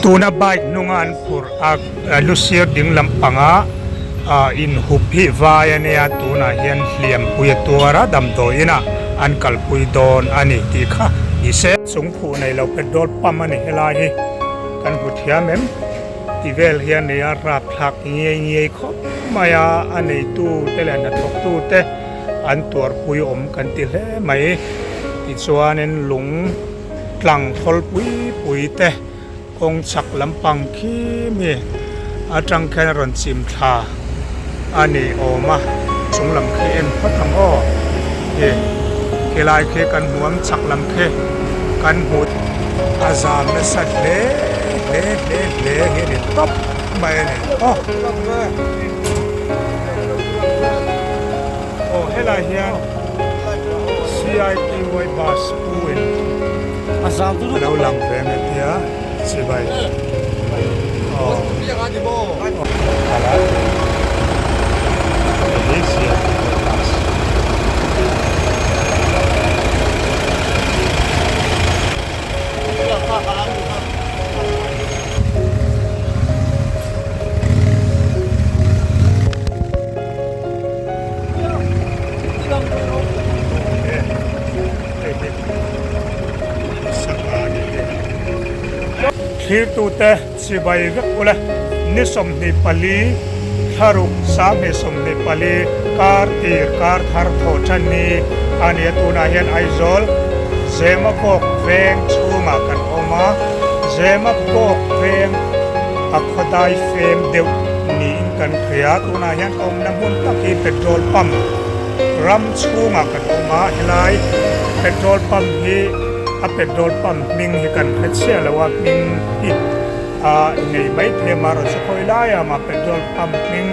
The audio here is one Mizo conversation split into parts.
Tuna bike hnunga an phurh a lu sir ding lampanga inhup hi vai a nia tunah hian hliampui a tuar a damdawi inah an kalpui dawn a ni tih kha ni se. Chung phuh nei lo petrol pump a ni helai hi kan hmu thiam em ti vel hian nei a rapthlak ngiai ngiai khawp mai a a neitu te leh hnathawk tu te an tuarpui awm kan ti hle mai tichuanin lung tlang thawl pui pui te kawng chhak lampang khi mi atang khian a rawn chim thla a ni awm a chung lam khi en phawt ang aw khi khilai khi kan hmu ang chhak lam khi kan hmu a zam nasa hle hle hle hle hi a ni tawp mai a ni aw aw helai hian C_I_T_Y bus pu in a lo lang ve ang tia chibai aw hei hi C_I_T_Y bus. Thlirtute chibai vek ula ni 24 thlaruk 2024 kar tir kar thar thawh than ni a ni a tunah hian Aizawl Zemabawk veng chhungah kan awm a Zemabawk veng a khawdai fem deuh niin kan hria tunah hian ka awmna hmun tak hi petrol pump ram chhungah kan awm a helai petrol pump hi a petrol pump hming hi kan hre chhiah lo a hming hi a nei mai thei a marawh chu khawi laiah mah petrol pump hming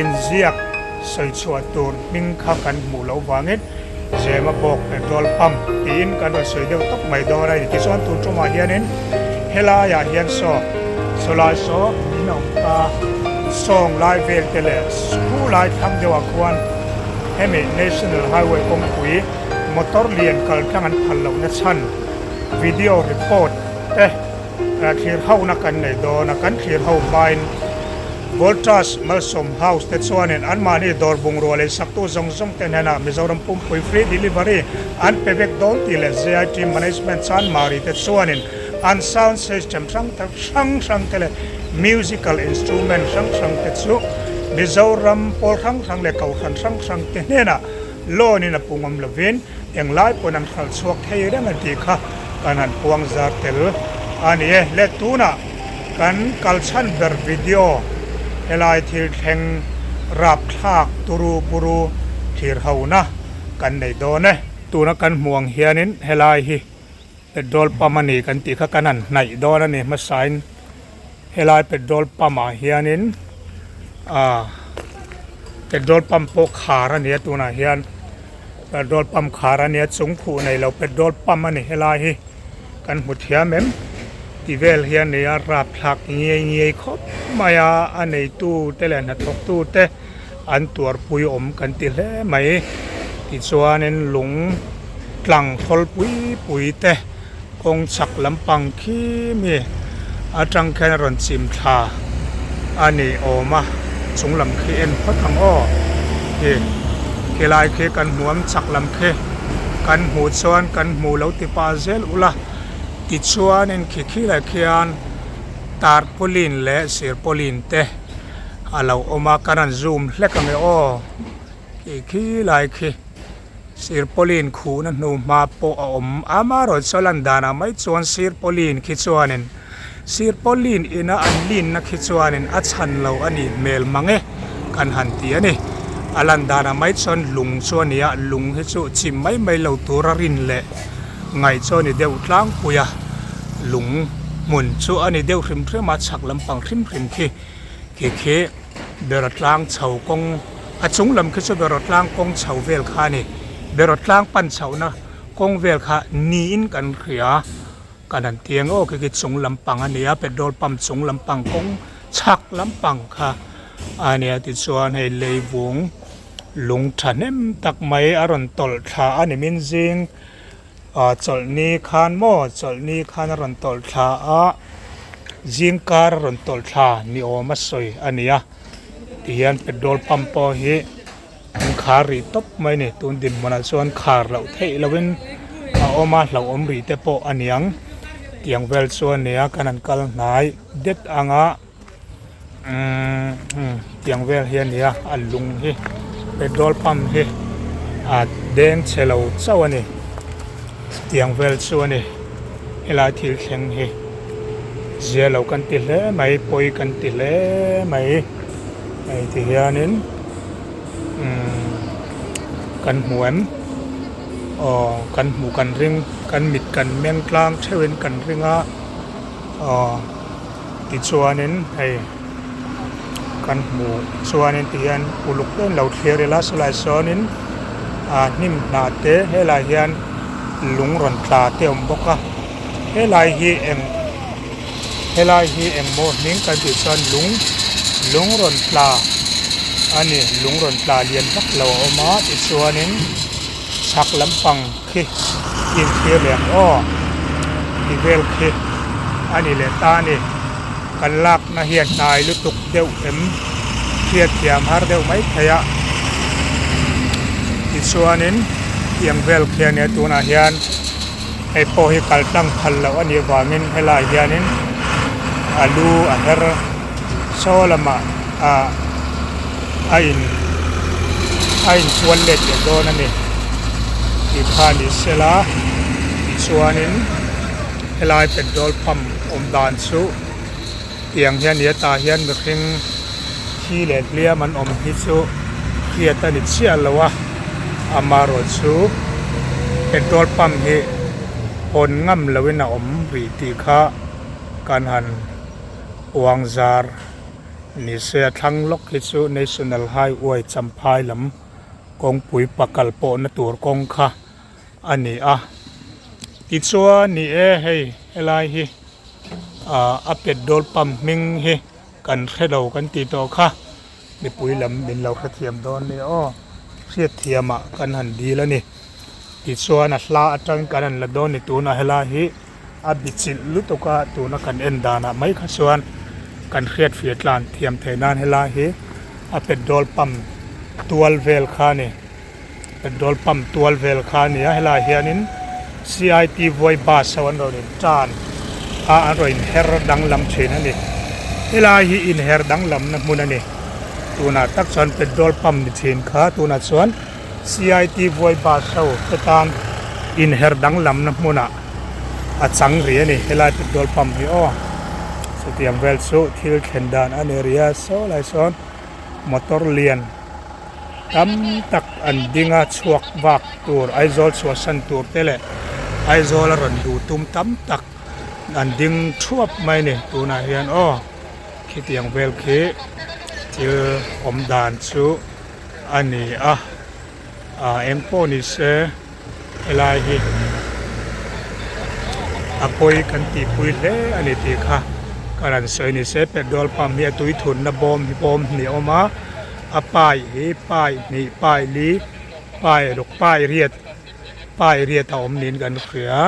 inziak sawi chhuah tur hming kha kan hmuh loh vangin Zema bawk petrol pump tiin kan rawn sawi deuh tawp mai dawn a ni. Tichuan tun tumah hianin helaiah hian saw sawlai saw in a awm ta sawng lai vel te leh khu lai thlang deuhah khuan hemi National Highway kawngpui motor lian kal tlang an phal lohna chhan video report te thlir hona kan nei dawn a, kan thlir ho hmain Voltas Malsawm House te chuanin anmahni dawr bungrua lei saktu zawng zawng te hnenah Mizoram pumpui free delivery an pe vek dawn tih leh ZIT Management Chanmari te chuanin an sound system hrang hrang hrang te leh musical instrument hrang hrang te chu Mizoram pawl hrang hrang leh kohhran hrang hrang te hnenah loan in a pungawm lovin englai pawn an hralh chhuak thei reng a tih kha kan han puang zar tel a ni e. Le tunah kan kal chhan ber video helai thil thleng rapthlak turu buru thlir hona kan nei dawn e. Tuna kan hmuh ang hianin helai hi petrol pump a ni kan tih kha kan han hnaih dawn a ni hmasain helai petrol pump ah hianin ah petrol pump pawh khar a ni a tunah hian petrol pump khar a nia chung khuh nei lo petrol pump a ni helai hi kan hmu thiam em ti vel hian nei a rapthlak ngiai ngiai khawp mai a a neitu te leh hnathawk tu te an tuarpui awm kan ti hle mai tichuanin lung tlang thawl pui pui te kawng chhak lampang khi mi atang khian a rawn chim thla a ni awm a chung lam khi en phawt ang aw khi khilai khi kan hmu ang chhak lam khi kan hmuh chuan kan hmuh lo ti pah zel ula tichuanin khi khilai khian tarpaulin leh sirpaulin te a lo awm a kan han zoom hlek ang e aw khi khilai khi Sirpawlin khuhna hnu hma pawh a awm a, amaherawhchu a lan danah mai chuan Sirpawlin khi chuanin Sirpawlin ina an linna khi chuanin a chhan lo a nih hmel mang e kan han ti a ni. A lan danah mai chuan lung chu a ni a, lung hi chu chim mai mai lo tura rin leh ngaih chu a ni deuh tlangpui a, lung hmun chu a ni deuh hrim hrim a, chhak lampang hrim hrim khi khi khi. Beraw tlang chho kawng a chung lam khi chu beraw tlang kawng chho vel kha a ni beraw tlang pan chhohna kawng vel kha niin kan hria kan han ti ang aw khi khi chung lampang a ni a petrol pump chung lampang kawng chhak lampang kha a nia tichuan hei leivung lung thahnem tak mai a rawn tawlh thla a ni min zing ah chawlhni khan maw chawlhni khan a rawn tawlh thla a. Zing kar a rawn tawlh thla ni awm a sawi a ni a tihian petrol pump pawh hi an khar rih tawp mai a ni tun dinhmunah chuan khar loh theih lovin a awm a hlauhawm rih te pawh a niang tiang vel chu a nia kan han kal hnai det ang a umm tiang vel hi a nia a lung hi petrol pump hi a deng chhe lo chauh a ni tiang vel chu a ni helai thil thleng hi zia lo kan ti hle mai pawi kan ti hle mai hei ti hianin umm kan hmu em aw kan hmuh kan ring kan mit kan meng tlang theuhin kan ring a aw. Tichuanin hei kan hmuh chuanin tihian uluk deuhin lo thlir ila sawlai sawnin ah hnim hnah te helai hian lung rawn tla te a awm bawk a helai hi eng helai hi engmaw hming kan tih chuan lung lung rawn tla a ni lung rawn tla lian vak lo a awm a tichuanin chhak lampang khi inthlir leh ang aw ti vel khi a ni leh ta a ni kan lakna hian hnai lutuk deuh em hriatthiam har deuh mai thei a tichuanin tiang vel khi a nia tunah hian hei pawh hi kal tlang phal loh a nih avangin helaiah hianin a lu a her saw lamah ah a in a inkual let leh dawn a ni tih kha ni sela tichuanin helai petrol pump awm dan chu tiang hian ni a tah hian mihring thi leh hliam an awm hi chu hriat a ni chiah lo a amaherawhchu petrol pump hi hawn ngam loin a awm rih tih kha kan han uang zar. Ni se a thlang lawk hi chu National Highway Champhai lam kawngpui pakal pawhna tur kawng kha a ni a tichuan ni e hei helai hi ah a petrol pump hming hi kan hre lo kan tih tawh kha mipui lam min lo hrethiam dawn nia aw hriatthiam ah kan han dil a ni tichuan a hla atang kan han la dawn ni tunah helai hi. A bi chilh lutuk a tuna kan en danah mai kha chuan kan hriatfiah tlan thiam theih nan helai hi a petrol pump tual vel kha a ni petrol pump tual vel kha a ni a helaiah hianin C I T vawi bus ho an rawn in tan a an rawn inher danglam thin a ni helai hi inher danglamna hmun a ni tunah tak chuan petrol pump ni thin kha tunah chuan. C I T vawi bus ho te tan inher danglamna hmunah a chang rih a ni helai petrol pump hi aw chutiang vel chu thil thlen dan a ni rih a saw lai sawn motor lian tam tak an ding a chhuak vak tur Aizawl chhuahsan tur te leh Aizawl a rawn duh tum tam tak an ding thuap mai a ni tunah hian aw khitiang vel khi thil awm dan chu. A ni a ah eng pawh ni se helai hi a pawi kan tih pui hle a ni tih kha ka rawn sawi ni se petrol pump hi a tui thunna bawm hi bawm hnih a awm a a pai hi pai hnih pai li pai ruk pai riat pai riat a awm niin kan hria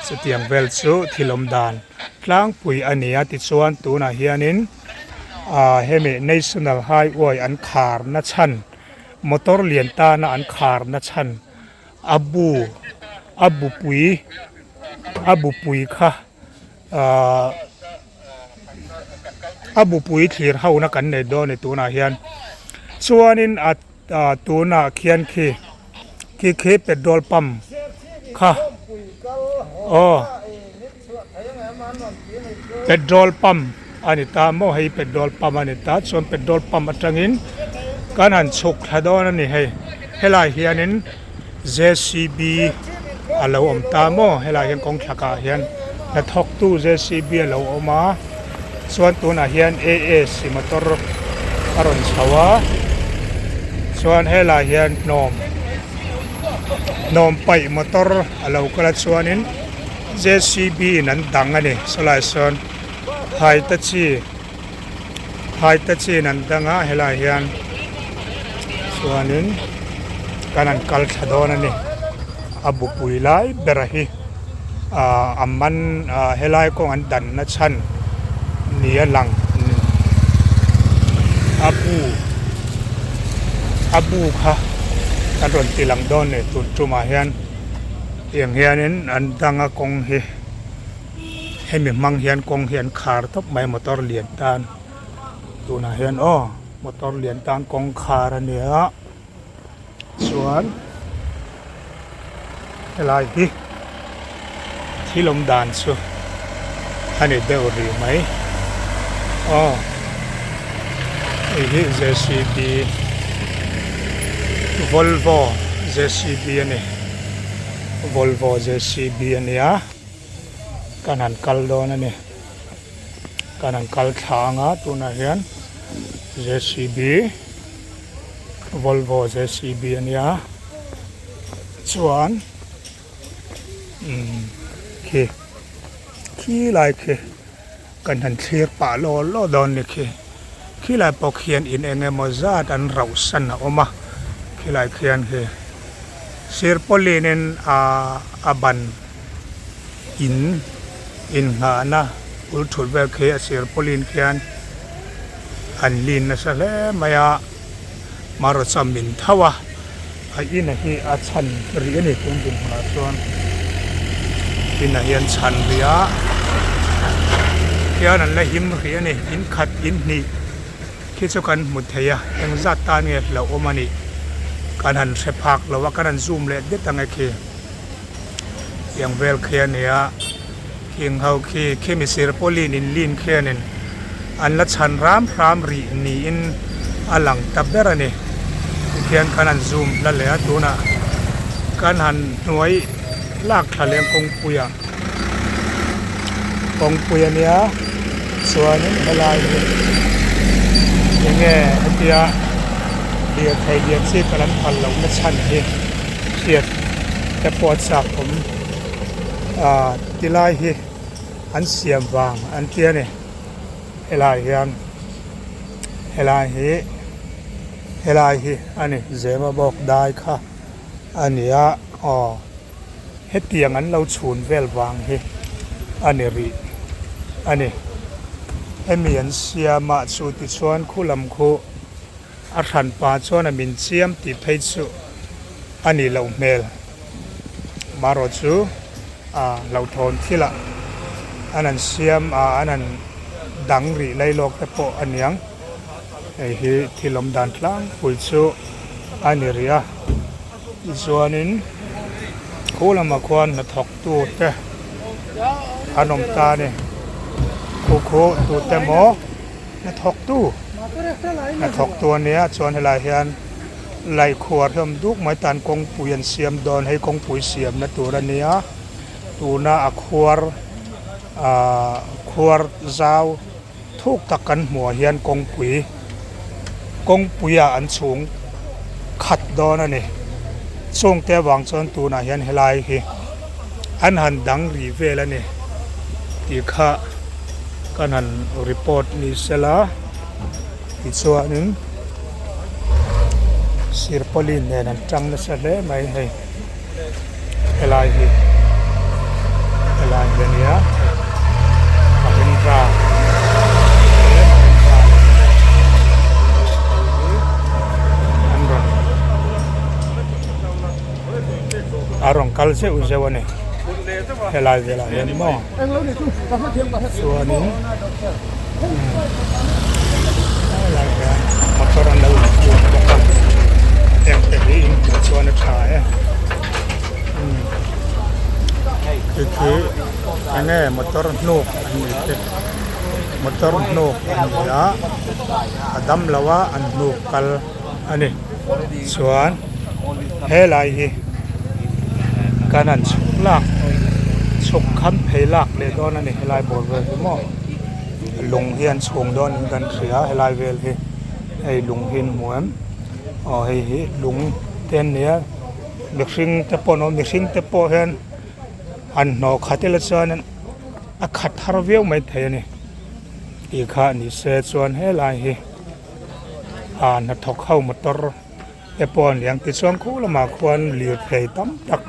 chutiang vel chu thil awm dan tlangpui a ni a tichuan tunah hianin. Ahh hemi national highway an khar na chhan motor lian tana an khar na chhan a bu a bupui a bupui kha ahh a bupui thlir ho na kan nei dawn a ni tunah hian chuanin a ah tunah khian khi khi khi petrol pump kha aw. Petrol pump a ni ta maw hei petrol pump a ni ta chuan petrol pump atangin kan han chhuk thla dawn a ni hei helai hianin J C B a lo awm ta maw helai hian kawng thlakah hian hnathawk tu J C B a lo awm a chuan tunah hian A S motor a rawn chho a chuan helai hian hnawm hnawm paih motor a lo kal a chuanin. J C B in an dang a ni sawlai sawn haitachi haitachi in an dang a helaiah hian chuanin kan han kal thla dawn a ni a bupui lai ber hi ahh a man ahh helai kawng an dan na chhan. nia lang a bu a bu kha kan rawn ti lang dawn a ni tun tumah hian tiang hianin an dang a kawng hi hemi hmang hian kawng hi an khar tawp mai a motor lian tan tunah hian aw motor lian tan kawng khar a ni a chuan helai hi thil awm dan chu a ni deuh rih mai aw hei hi J C B Volvo J C B a ni Volvo J C B a ni a kan han kal dawn a ni kan han kal thla ang a tunah hian J C B. Volvo JCB a nia chuan umm khi khi lai khi kan han thlir pah law law dawn ni khi khilai pawh khian in eng emaw zat an rauh san a awm a khilai khian khi sirpawlin in ahh a ban in innghahna bul thut vel khi a sirpawlin khian an lin nasa hle mai a hmarcha min tho a a in hi a chhan rih a ni tun dinhmunah chuan inah hian chhan rih a khian an la him rih a ni in khat in hnih khi chu kan hmu thei a engzat tan nge hlauhawm a nih kan han hre phak lo a kan han zoom leh det ang e khi. Tiang vel khi a ni a khing ho khi khimi sirpawlin in lin khianin an la chhan ram hram rih niin a lang ta ber a ni tikhian khan an zoom hla leh a tunah kan han hnuai lak thla leh ang kawngpui ah kawngpui a nia chuanin helai hi enge hetia lirthei lian chi kal an phal lohna chhan hi. Hriat te pawh a chak awm ah tilai hi an siam vang an ti a ni helai hian helai hi helai hi a ni zema bawk dai kha a ni a aw hetiang an lo chhun vel vang hi a ni rih a ni hemi an siam ah chu tichuan khu lam khu. A hran pa chuan a min chiam tih phei chu a nih loh hmel. Marawh chu a hlauhthawn thilah an han siam a, an han dang rih lai lawk te pawh a niang. Hei hi thil awm dan tlangpui chu a ni rih a. Tichuanin khu lamah khuan hnathawktu te an awm ta a ni. Khu khu tute maw? Hnathawktu hnathawktu a nia chuan helaiah hian laih khuar hi a awm duk mai tan kawngpui an siam dawn hei kawngpui siamna tur a nia tuna a khuar ahh khuar zau thuk tak kan hmuh ah hian kawngpui kawngpui ah an chhung khat dawn a ni chungte avang chuan tunah hian helai hi an han dang rih vel a ni tih kha. Kan han report ni sela tichuanin sirpawlin nen an tang nasa hle mai hei helai hi helai hi a nia Mahindra he Mahindra an rawn a rawn kal zeuh zeuh a ni helai velah hian maw. Chuanin helai hian motor an lo inphur bawk a heng te hi in hmuh chuan a tha e khi khi enge motor hnuk an ni te motor hnuk an ni a a dam lo a an hnuk kal a ni chuan helai hi kan han chhuk lak chhuk kham phei lak leh dawn a ni helai bawr vel hi maw lung hi an chhung dawn in kan hria helai vel hi hei lung hi an hmu em aw hei hi lung te an ni a mihring te pawh an awm mihring te pawh hian han hnawh khat ila chuan a khat har viau maithei a ni tih kha ni se chuan helai hi. Ah hnathawk ho motor te pawh an liang tichuan khu lamah khuan lirthei tam tak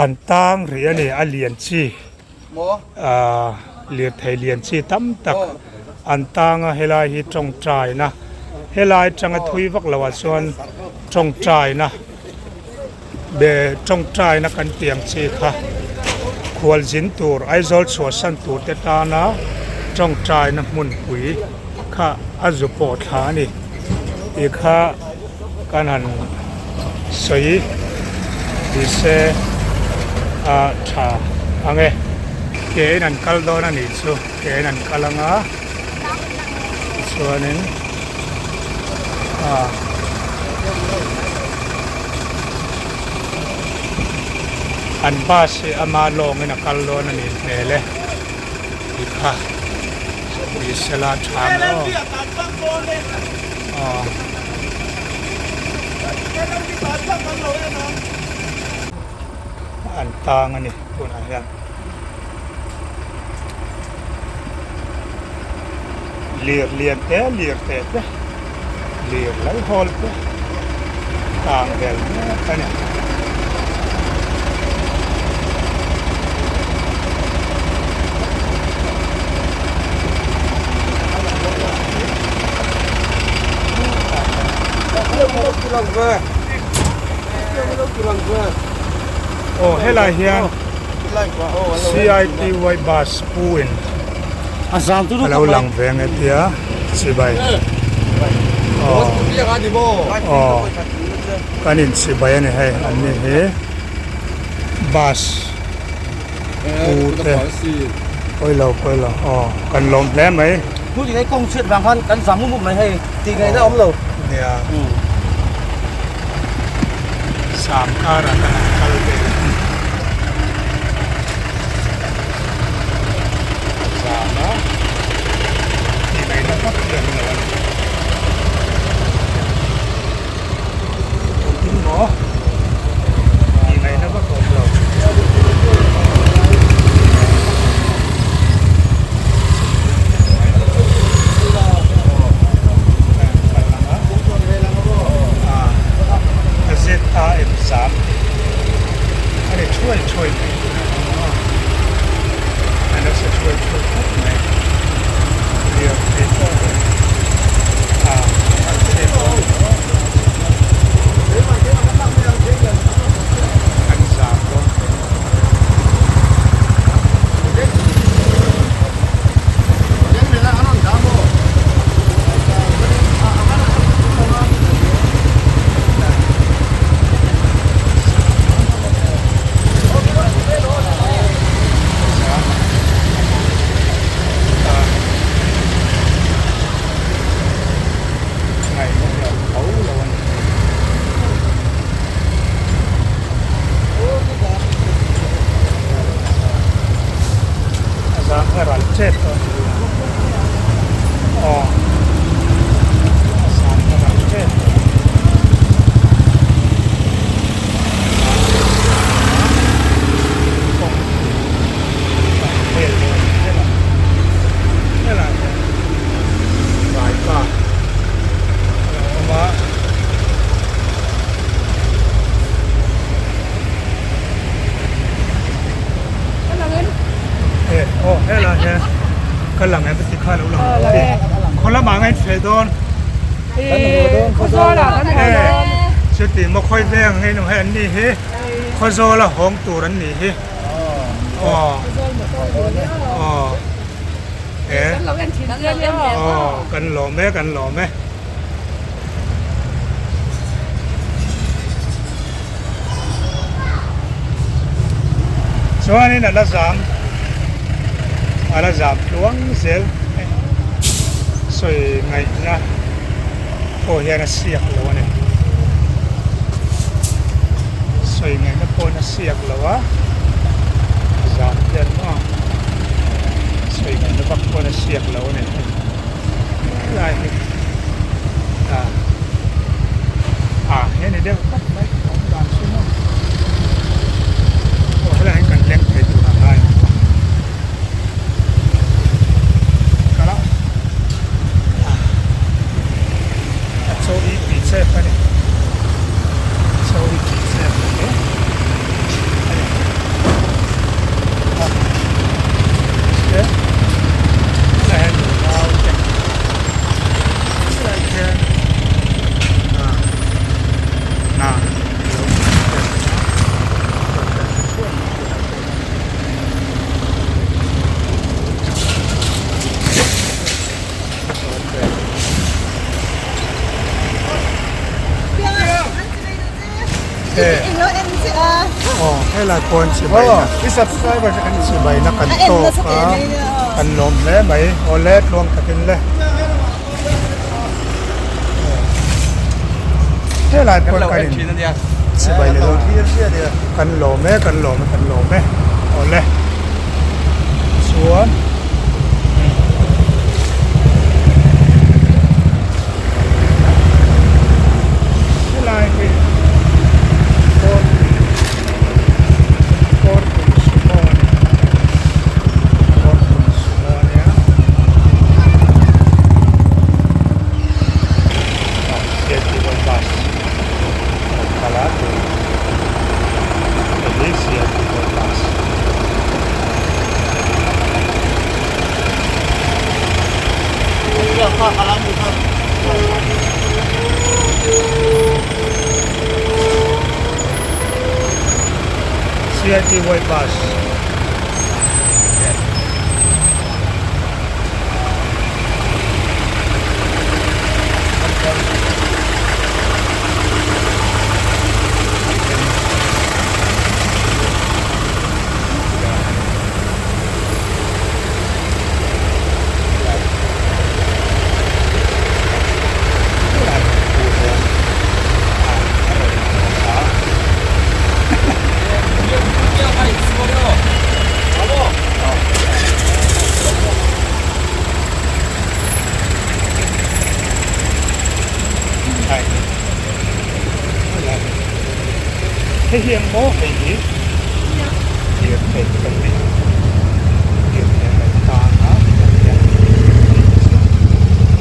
an tang rih a ni a lian chi ah. Lirthei lian chi tam tak an tang a, helai hi tawngtaina helai atanga thui vak lo ah chuan tawngtaina be tawngtaina kan tih ang chi kha khualzin tur Aizawl chhuahsan tur te tana tawngtaina hmunpui kha a zu pawh thla a ni tih kha kan han sawi ni se a tha ang e. Ke in an kal dawn a nih chu ke in an kal ang a tichuanin ah an bus hi ama lawngin a kal dawn a nih hmel e tih kha ni sela tha ang aw aw. An tang a ni tunah hian lir lian te lir te te lir lo hawl te tang vel mek a ni. Aw helai hian CITY bus pu in a lo lang ve ang e tia chibai aw aw kan in chibai a ni hei an ni hi bus pu te pawilo pawilo aw kan lawm hle mai. Nia. Sam karah kan han kal ve a ni. A zam a, tih mai na vak hi an lo a ni. Engtin maw? Tih mai na vak a awm lo. ZAM zam tih a ri thuai thuai mai thin a a nasa thuai thuai khawp mai lirthei pawh hi a an zam dawn thei. A zang kha ral tep tawh a ni aw a zang kha ral tep tawh a ni kawng a vel dawn helai helai hian vaipa a lo awm a. Aw helai hian ka lang em ti kha lo lang khaw lamah nga in fel dawn chuti maw khawi veng ang engemaw hei an ni hi Khawzawl a hawng tur an nih hi aw aw e aw kan lawm e kan lawm e. Chuanin a la zam a la zam tluang zel sawi ngaihna pawh hian a siak lo a ni sawi ngaihna pawhin a siak lo a zam hian maw sawi ngaihna vak pawhin a siak lo a ni helai hi ah ah he ni deuh tlat mai awm dan chu maw aw helai hian kan leng thei tur ang lai ang kala a chaw i tih chep a ni chaw i tih chep a ni a ni. che a. Aw helai pawn chibai na i subscriber te kan chibai na kan tawk a kan lawm hle mai awle tluang takin le helai pawn kan in chibai leh dawn kan lawm e kan lawm e kan lawm e awle chuan. Helai hi Kawrpui Kawrpui Sumo a ni Kawrpui Sumo a nia ah Sialtival bus a rawn kal a tun hei hi Sialtival bus. CITY bus. Hei hi ang maw hei hi lirthei kan nei lirthei kan tan a tiang hian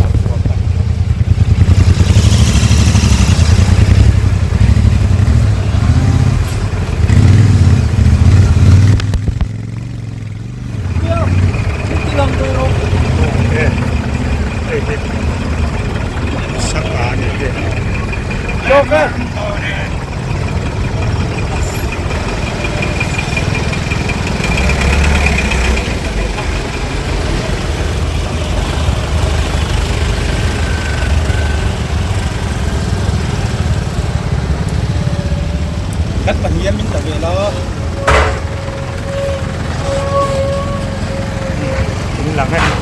a vuak a ni. Hei hi sangha a ni hi. Kan pahnih a min ta ve lo. In lang e.